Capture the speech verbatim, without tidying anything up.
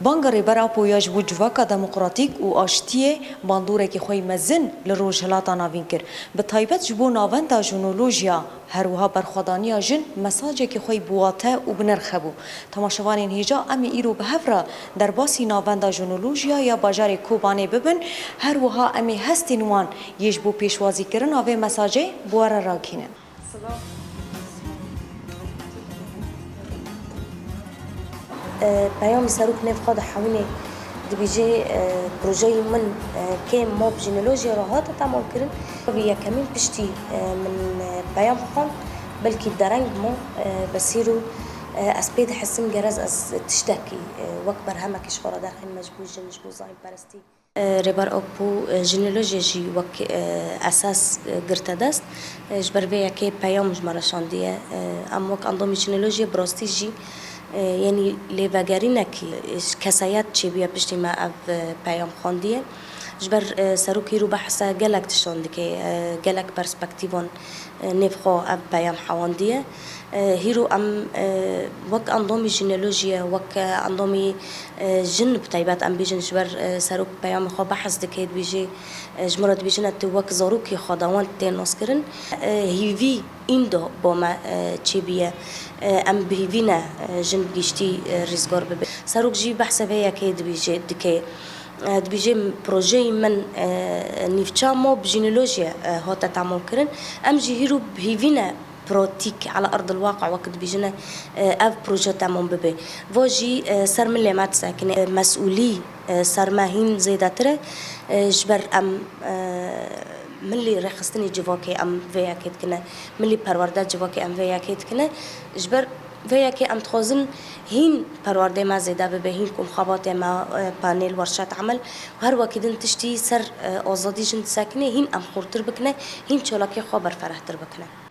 Banga Rêber Apo ya ji bo civaka demokratîk û aştiyê bandoreke xwe yî mezin li Rojhilata Navîn kir. Bi taybet ji bo Navenda Jinolojiya, her wiha berxwedaniya jin mesajeke xwe yî bi wate û bi nirx hebû. Temaşevanên hêja, em ê îro bi hev re derbasî Navenda Jinolojiya ya bajarê Kobanê bibin, her wiha em ê hestên wan yê ji bo pêşwazîkirina vê mesajê bi we re ragihînin. E, peyamî serok nêvxwe dihewînê, dibêje, e, projeyê min, e, kêm mab jineolojiyê re hate temamkirin. Vê yekemîn piştî, e, min, e, peyam xwend, belkî dereng bû, e, besîro, e, ez pê dihesim, gerez ez tiştekî, e, wek berhemekî ji xwe re derxînim ji bo jin, ji bo zayînperestî. Rêber Apo, e, jineolojiyê jî wek, e, esas, e, girte dest. E, ji ber vê yekê peyam ji me re şandiye. E, em wek endamî jineolojiyê bi rastî jî, e, yenî lêvegerînekî, e, kesayet çêbûye piştî me ev, e, peyam xwendiye. Ji ber, e, serok hîro behsa gelek tiştan dike, e, gelek perspektîvan e, nêvxwe ev peyam hewandiye. E, hîro em, e, wek endamî jineolojiyê, wek, e, endamî, e, jin bi taybet em bêjin ji ber, e, serok peyamê xwe behs dike, dibêje, e, ji min re dibêjine tu wek zarokê xwedawend tê naskirin. E, hîvî îndo bo me, e, çêbûye. E, em bi hîvî ne, e, jin bi giştî, e, rizgar bibe. Serok jî behsa vê yekê dibêje, dike. E, dibêje, projeyê min, e, nîvça mab jineolojiyê, e, hate temamkirin. Em jî hîro bi hîvî ne pratîk, ala erdil waqi wek dibêjine, e, ev proje temam bibe. Va jî, e, ser milê me disekine. E, mesûlî, e, ser me hîn zêdetir e. E, ji ber em, e, milî rêxistinê civakê em vê yekê dikine. Milî perwerde civakê em vê yekê dikine. Ji ber vê yekê em dixwazin hîn perwerdeyê me zêde bibe, hîn komxebatê me, e, panel, werşet, emel û her wekî din tiştî ser, e, azadî jin disekine, hîn em xurtir bikine, hîn çalakiyê xwe berferehtir bikine.